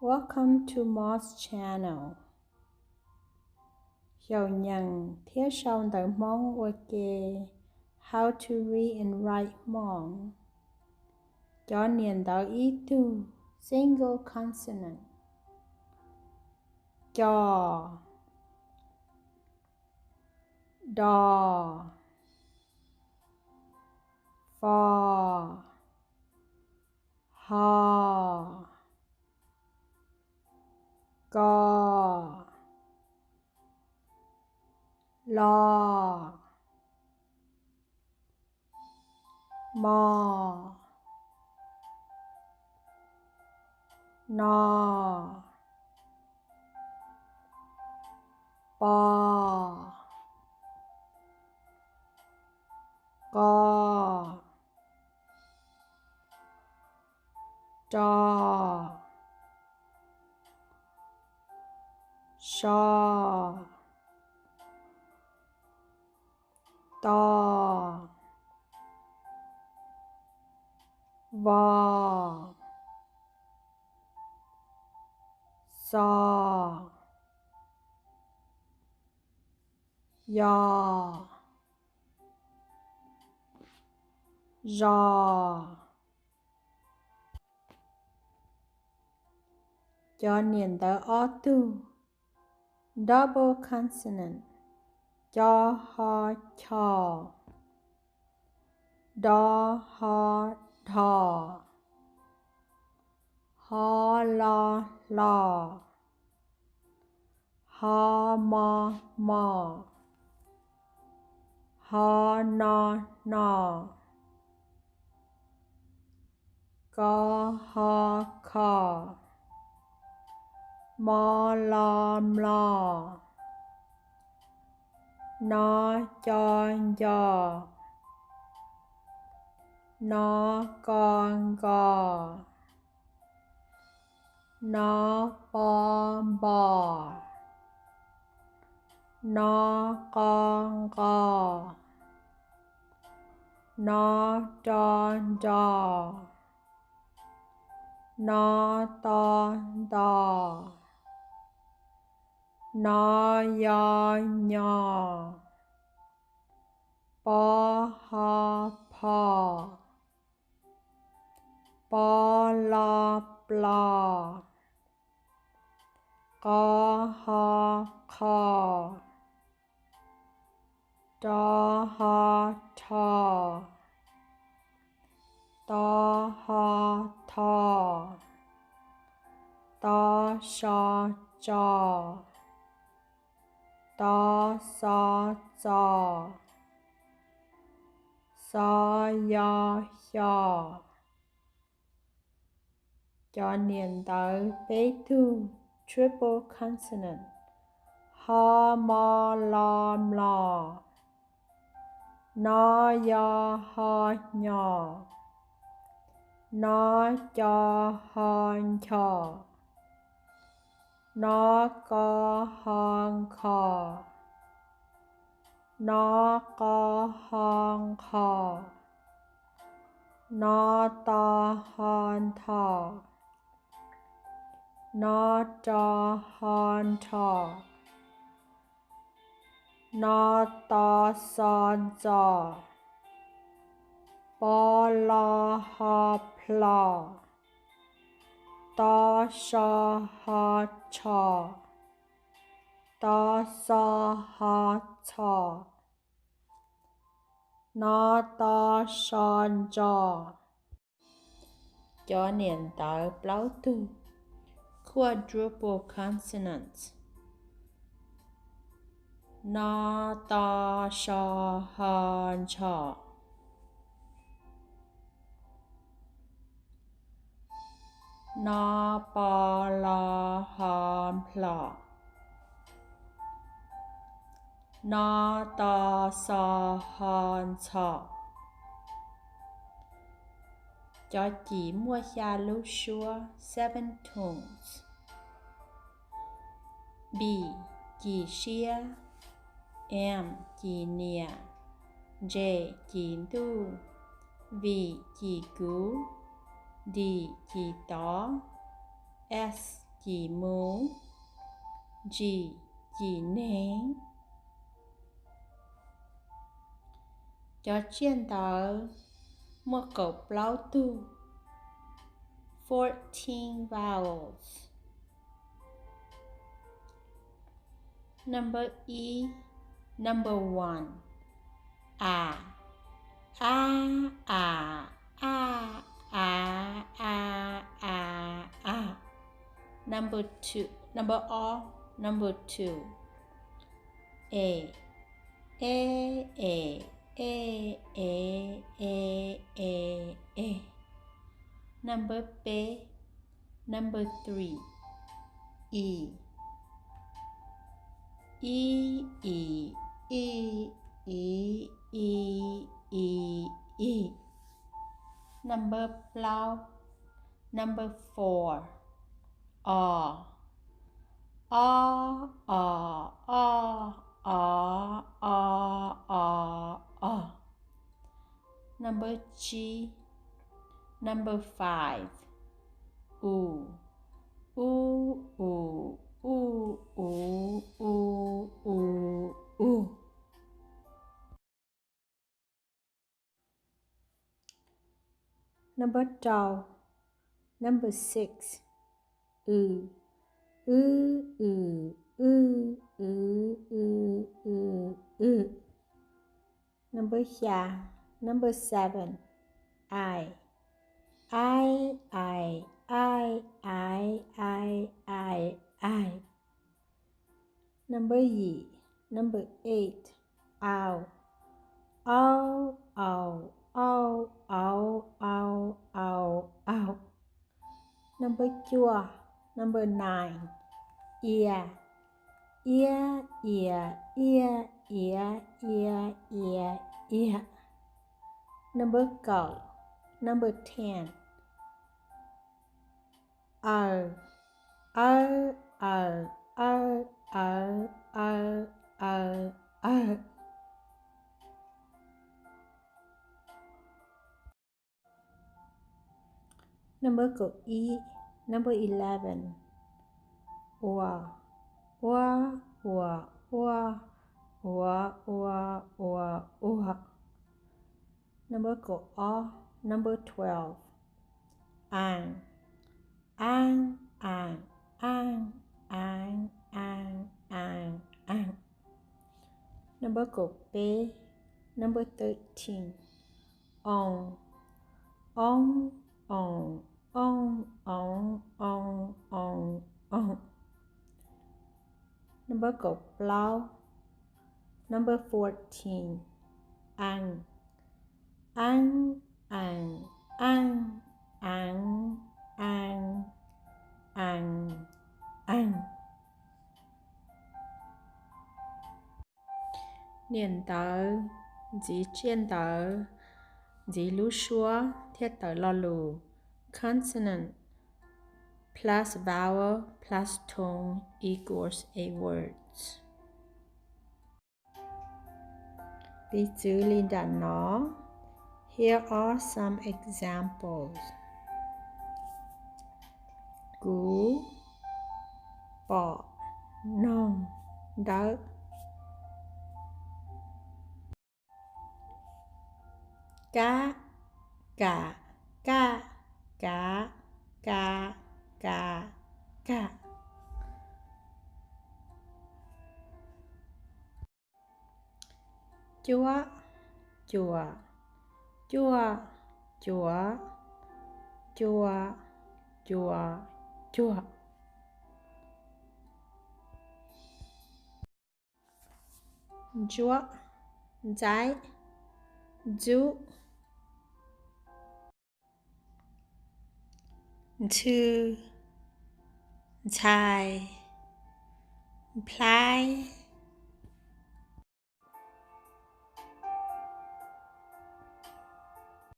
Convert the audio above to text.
Welcome to Moz Channel. Xyaum nyeem thiab sau ntawv Hmoob ua ke. How to read and write Hmong. Cov niam ntawv ib tug, single consonant. Co, do, fo, ho, ko, lo, mo, no, po, qo, ro, so, to, vo, xo, yo, zo. Cov niam ntawv ob tug, double consonant. Co, ho, cho, do, ho, dho, ho, lo, hlo, ho, mo, hmo, ho, no, hno, ko, ho, kho, mo, lo, mlo, no, co, nco, no, ko, nko, no, po, npo, no, qo, nqo, no, ro, nro, no, to, nto, no, yo, nyo, po, ho, pho, po, lo, plo, qo, ho, qho, ro, ho, rho, to, ho, tho, to, so, tso, to, xo, txo, xo, yo, xyo. Cov niam ntawv peb tug, triple consonant. Ho, mo, lo, mlo, no, yo, ho, nyo, no, co, ho, ncho, no, ko, ho, nkho, no, qo, ho, nqho, no, to, ho, ntho, no, ro, ho, nrho, no, to, xo, ntxo, po, lo, ho, plho, to, so, ho, tsho, to, xo, ho, txho, no, to, so, ntso. Cov niam ntawv plaub tug, quadruple consonants. No, to, so, ho, ntsho, no, po, lo, ho, nplho, no, to, xo, ho, ntxho. Cov cim muaj xya lub suab, seven tones. Bim, cim siab. M, cim niam. J, cim ntuj. V, cim kuv. D, cim tod. S, cim mus. G, cim neeg. Cov tsiaj ntawd muaj kaum plaub tug, fourteen vowels. Number ib, number one, a, a, a, a, a, a, a, a. Number two, number ob, number two, e, e, e, e, e, e, e, e. Number peb, number three, i, i, i, i, i, i, i, i. Number plaub, number four, o, o, o, o, o, o, o, o. Number tsib, number five, u, u, u, u, u, u, u, u. Number rau, number six, w, w, w, w, w, w, w. Number xya, number seven, i, i, i, i, i, i, i. Number yim, number eight, au, au, au, au, au, au, au, au. Number cuaj, number nine, ia, ia, ia, ia, ia, ia, ia, ia. Number kaum, number ten, aw, aw, aw, aw, aw, aw, aw, aw. Number kaum ib, number eleven, ua, ua, ua, ua, ua, ua, ua, ua. Number kaum ob, number twelve, aa, aa, aa, aa, aa, aa, aa. Number kaum peb, number thirteen, oo, oo, oo, oo, oo, oo, oo, oo. Number kaum plaub, number fourteen, ees, ees, ees, ees, ees, ees, ees, ees. Niam ntawv, ntxiv tsiaj ntawv, ntxiv lub suab thiab tawm lo lus, consonant plus vowel plus tone equals eight words. Piv txwv li nram no. Here are some examples. Kuv pom noog ntawv. Kab, kam, kaj, kav, ka, ka, kaj. Cuab, cuam, cuaj, cuav, cua, cua, cuag. Ntsuab, ntxaib, ntxub. Ntxhw, ntxhais, nplhaib,